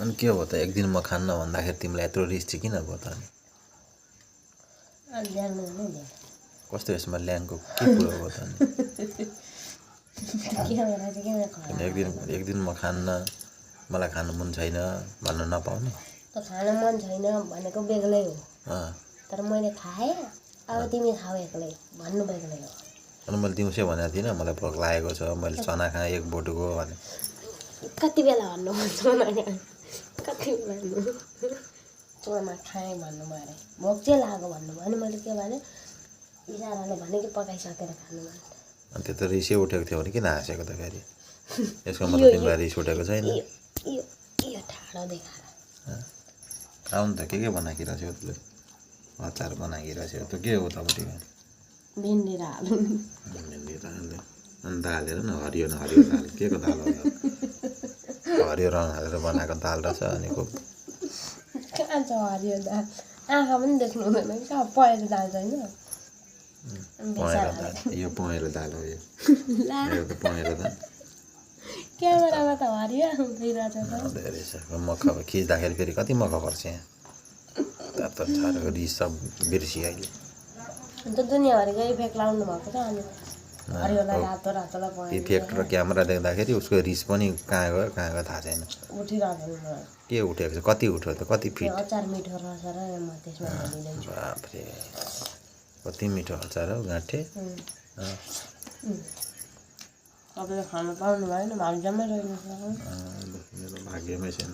अनि के हो त एक दिन म खान्न भन्दाखेरि तिमीलाई यत्रो रिस चाहिँ किन भयो त अनि कस्तो यसमा ल्याङको के कुरा हो त अनि एक दिन म खान्न मलाई खानु मन छैन भन्न नपाउने त खान मन छैन भनेको बेग्लै हो तर मैले खाएँ अब तिमी खाऊ एक्लै भन्नु बेग्लै हो अनि मैले दिउँसै भनेको थिइनँ मलाई भोक लागेको छ मैले चना खाएँ एक बोटुको भने कति बेला भन्नु चना कति बेला चना खाएँ भन्नु अरे भोक चाहिँ लाग्यो भन्नु भने मैले के भने इसाराले भने कि पकाइसकेर खानु मन अनि त्यो त रिसै उठेको थियो भने किन हाँसेको त फेरि यसको मतलब तिमीलाई रिस उठेको छैन यो ठाडो देखाएर आउनु त के बनाइरहेको छौ त्यसले अचार बनाइरहेको छ त के हो तपाईँले भिन्डी र आलु भिन्डी र आलु अनि दाल हेर न हरियो दाल के को दाल हो हरियो रङ हालेर बनाएको दाल रहेछ अनि को कहाँ छ हरियो दाल आँखा पनि देख्नु हुँदैन कहाँ पहेँलो दाल छैन यो पहेँलो दाल हो यो त पहेँलो दाल क्यामेरामा त हरियो आउँदैरहेछ मख खिच्दाखेरि फेरि कति मख पर्छ यहाँ त छाडेको रिस सब बिर्सी अहिले अन्त दुनियाँभरिको इफेक्ट लाउनु भएको छ अनि हरियोलाई रातो रातोलाई पहेँलो इफेक्ट र क्यामेरा देख्दाखेरि उसको रिस पनि कहाँ गयो थाहा छैन उठिरहेको के उठेको छ कति उठ्यो त कति फिट अचार मिठो रहेछ र म त्यसमा हालिदिन्छु बाफ्रे कति मिठो अचार हौ गाँठे तपाईँले खानु पाउनु भएन भाग्यमै रहेछ मेरो भाग्यमै छैन